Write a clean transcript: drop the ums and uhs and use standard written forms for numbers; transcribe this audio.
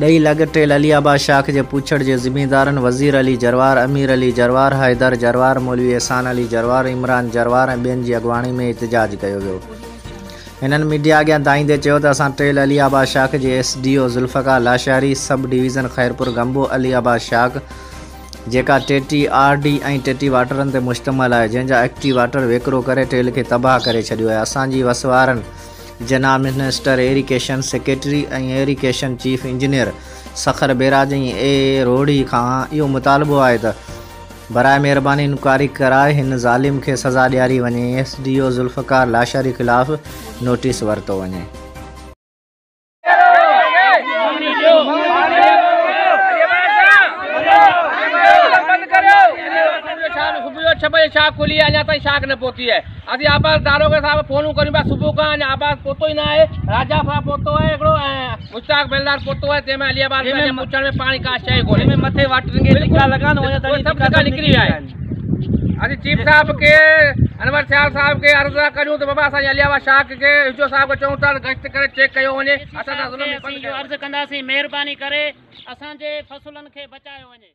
ڏئي لڳ ٽيل علي آباد شاخ جي پوڇڙ جي زميندارن وزير علي جروار، امير علي جروار، حيدر جروار، مولوي احسان علي جروار، عمران جروار ۽ ٻين جي اڳواڻي ۾ احتجاج ڪيو ويو. هنن ميڊيا اڳيان دانهيندي چيو ته اسان ٽيل علي آباد شاخ جي S D O Zulfiqar Lashari, sub division Khairpur Gambo Ali Abad شاخ جيڪا ٽي ٽي آر ڊي ۽ ٽي ٽي واٽرن تي مشتمل آهي جنهن جا ايڪٽي واٽر ويڪرو ڪري ٽيل کي تباهه ڪري ڇڏيو آهي اسان جي وس وارن جناب minister irrigation secretary ۽ irrigation chief engineer Sukkur barrage ۽ A A Rohri کان اهو مطالبو آهي ته براء مهرباني انڪوائري ڪرائي هن ظالم کي سزا ڏياري وڃي ۽ S D O Zulfiqar Lashari خلاف نوٽيس ورتو وڃي. اسين آباد داروغي صاحب فونون ڪريون پيا صبح کان اڃا آباد پهتو ئي نه آهي راجا صاحب پهتو آهي هڪڙو ۽ مشتاق بيلدار پهتو آهي تنهن ۾ علي آباد ۾ اڃا پڇڻ ۾ پاڻي ڪا شيء ڪونهي جنهن ۾ مٿي واٽرن کي ڌڪا لڳا آهن اڃا تائين سڀ ڌڪا نڪري ويا آهن اسين چيف صاحب کي انور سيال صاحب کي عرض ٿا ڪريون ته بابا اسان جي علي آباد شاخ کي ايس ڊي او صاحب کي چئون ٿا ته گشت ڪري چيڪ ڪيو وڃي اسان سان ظلم بند ڪيو عرض ڪنداسين مهرباني ڪري اسان جي فصلن کي بچايو وڃي.